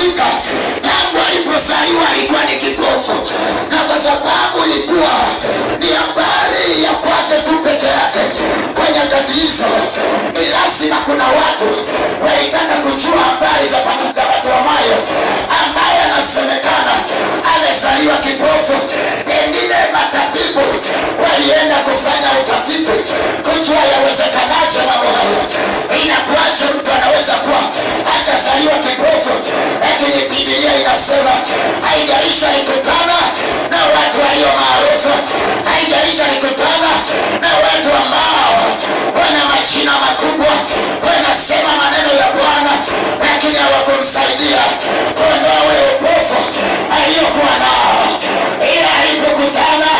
Ilitambulika tangu alipozaliwa alikuwa ni kipofu, na kwa sababu ilikuwa ni habari ya kwake tu peke yake kwa nyakati hizo, ni lazima kuna watu walitaka kujua habari za Bartimayo ambaye anasemekana amezaliwa kipofu. Pengine matabibu walienda kufanya utafiti kujua yawezekanaje mambo hayo, inakuwaje mtu anaweza kuwa akazaliwa kipofu? Lakini Biblia inasema haijalishi alikutana na watu walio maarufu, haijalishi alikutana na watu ambao wana majina makubwa, wanasema maneno ya Bwana, lakini hawakumsaidia kuondoa ule upofu aliyokuwa nao, ila alipokutana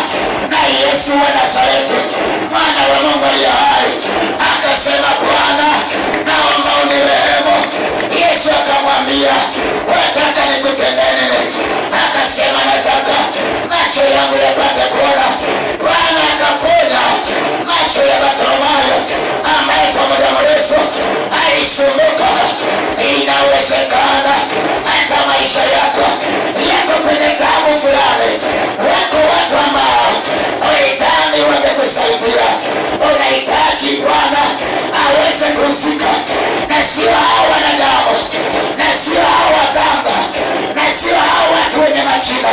na Yesu wa Nazareti, mwana wa Mungu aliye hai, akasema, Bwana, naomba unirehemu. Yesu akamwambia, wataka nikutendee nini? Akasema, nataka macho yangu yapate kuona. Bwana akaponya macho ya Bartimayo ambaye kwa muda mrefu alisumbuka. Inawezekana hata maisha yako yako kwenye tabu fulani. Wako watu ambao ulidhani wangekusaidia. Unahitaji Bwana aweze kuhusika, na sio hao wanadamu, na sio hao waganga, na sio hao watu wenye majina.